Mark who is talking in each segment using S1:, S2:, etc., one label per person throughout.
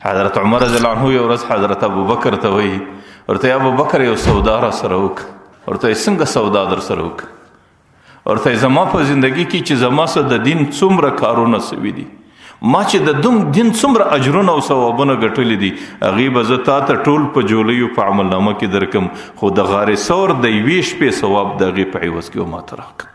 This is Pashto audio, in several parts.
S1: حضرت عمر رضی الله عنه یو ورځ حضرت ابوبکر ته وایي، ورته ابوبکر یو سودا را سره وکړه. ورته یې څنګه سودا در سره وکړه؟ ورته زما په زندگی کې چې زما سره د دین څومره کارونه سوي دي، ما چې د دوم دین څومره اجرونه او ثوابونه ګټلي دي، هغې به زه تا ته ټول په جولیو په عملنامه کې درکم، خو د غار ثور د یوې شپې ثواب د هغې په عوض کې ما ته راکړه.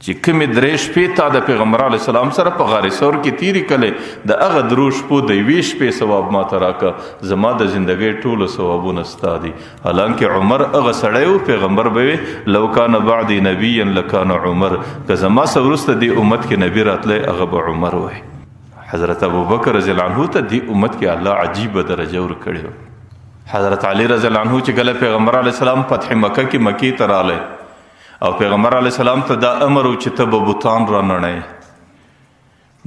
S1: چې کومې درې شپې تا د پیغمبر علیه السلام سره په غار ثور کې تیرې کړې، د هغه درو شپو د یوې شپې ثواب ما ته راکړه، زما د زندګۍ ټولو ثوابونه ستا دي. حالانکه عمر هغه سړی و، پیغمبر به وي لو کان بعدي نبیا لکان عمر، که زما څخه وروسته دې امت کې نبی راتلی هغه به عمر وای. حضرت ابوبکر رضی الله عنه ته دې امت کې الله عجیبه درجه ورکړې وه. حضرت علی رضی الله عنه چې کله پیغمبر علیه السلام فتح مکه کې مکې ته راغلی او پیغمبر علیه السلام ته دا امر و چې ته به بتان رانړی،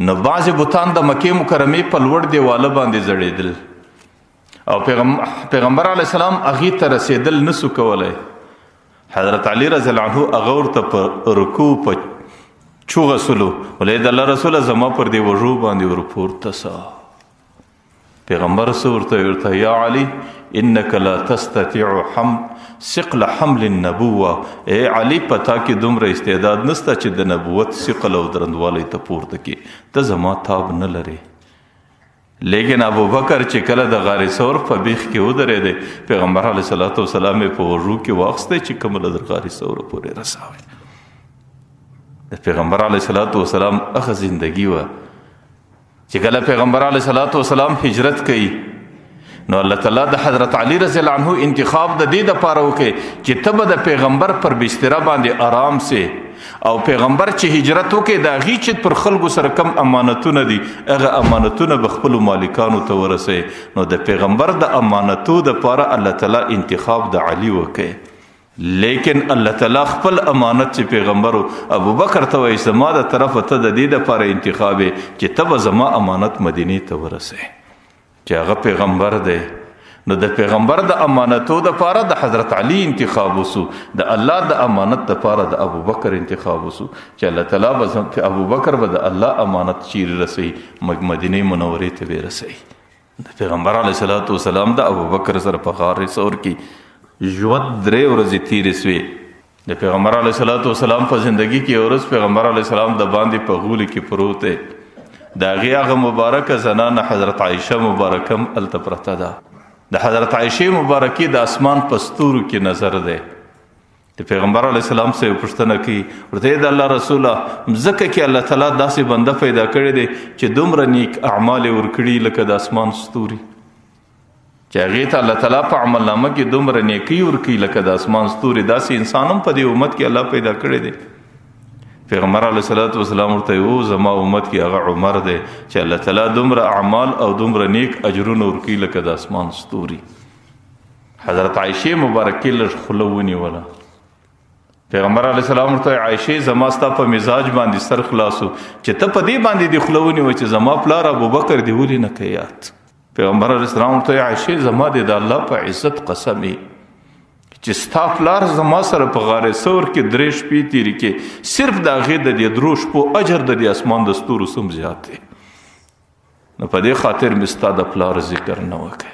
S1: نو بعضې بتان د مکې مکرمې په لوړ دیواله باندې ځړېدل او پیغمبر علیه السلام هغې ته رسېدل نسو کولی. حضرت علی رضی الله عنه هغه ورته په رکوع په چوغه سلو، ولې د الله رسوله زما پر دې وږو باندې ورپورته سه. پیغمبر څه ورته ورته یا علی انک لا تستطيع حمل ثقل حمل النبوه، ای علی په تا کې دومره استعداد نسته چې د نبوت ثقل او درندوالی ته پورته کړې، ته زما تاب نه لرې. لیکن ابوبکر چې کله د غار ثور په بیخ کې ودرېدی، پیغمبر علیه الصلاة والسلام یې په وږو کې واخیستی چې کومه له غار ثور پورې رساوی. د پیغمبر علیه الصلاة والسلام هغه زندګي وه چې کله پیغمبر علیه الصلاة والسلام هجرت کوي، نو الله تعالی د حضرت علی رضی الله عنه انتخاب د دې دپاره وکړي چې ته به د پیغمبر پر بستره باندې آرام سې، او پیغمبر چې هجرت وکړي د هغې چې پر خلکو سره کم امانتونه دي هغه امانتونه به خپلو مالکانو ته ورسوي. نو د پیغمبر د امانتو دپاره الله تعالی انتخاب د علی وکړي. لیکن الله تعالی خپل امانت چې پیغمبر ابوبکر ته وایي زما د طرفه ته د دې دپاره انتخاب یې چې ته به زما امانت مدینې ته ورسوې، چې هغه پیغمبر دی. نو د پیغمبر د امانتو دپاره د حضرت علی انتخاب وسو، د الله د امانت دپاره د ابوبکر انتخاب وسو، چې الله تعالی به ابوبکر به د الله امانت چیرې رسوي، مدینې منورې ته به رسوي. د پیغمبر علیه الصلاة والسلام د ابوبکر سره په غار ثور کې ژوند درې ورځې تېرې سوې. د پیغمبر علیه الصلاة والسلام په زندګي کې یو ورځ پیغمبر علیه السلام د باندې په غولي کې پروت دی، د هغې هغه مبارکه زنانه حضرت عایشه مبارکه هم هلته پرته ده. د حضرت عایشې مبارکې د اسمان په ستورو کې نظر دی. د پیغمبر علیه السلام څخه یو پوښتنه کوي، ورته یې د الله رسوله مځکه کې الله تعالی داسې بنده پیدا کړی دی چې دومره نیک اعمال یې ورکړي لکه د اسمان ستوري، چې هغې ته الله تعالی په عملنامه کې دومره نیکۍ ورکوي لکه د اسمان ستوري، داسې انسان هم په دې امت کې الله پیدا کړی دی. پیغمبر علیه الصلاة والسلام ورته وو زما امت کې هغه عمر دی چې الله تعالی دومره اعمال او دومره نیک اجرونه ورکوي لکه د اسمان ستوري. حضرت عایشې مبارکې لږ خوله ونیوله. پیغمبر علیه السلام ورته عایشې زما ستا په مزاج باندې سر خلاصو چې ته په دې باندې دې خوله ونیوه چې زما پلار ابوبکر دې ولې نه کوي یاد. پیغمبر علیه السلام ورته عایشې زما دې د الله په عزت قسم چې ستا پلار زما سره په غار ثور کې درې شپې تېرې کړې، صرف د هغې د دې درو شپو اجر د دې اسمان د ستورو څوم زیات دی، نو په دې خاطر مې ستا د پلار ذکر نه وکړ.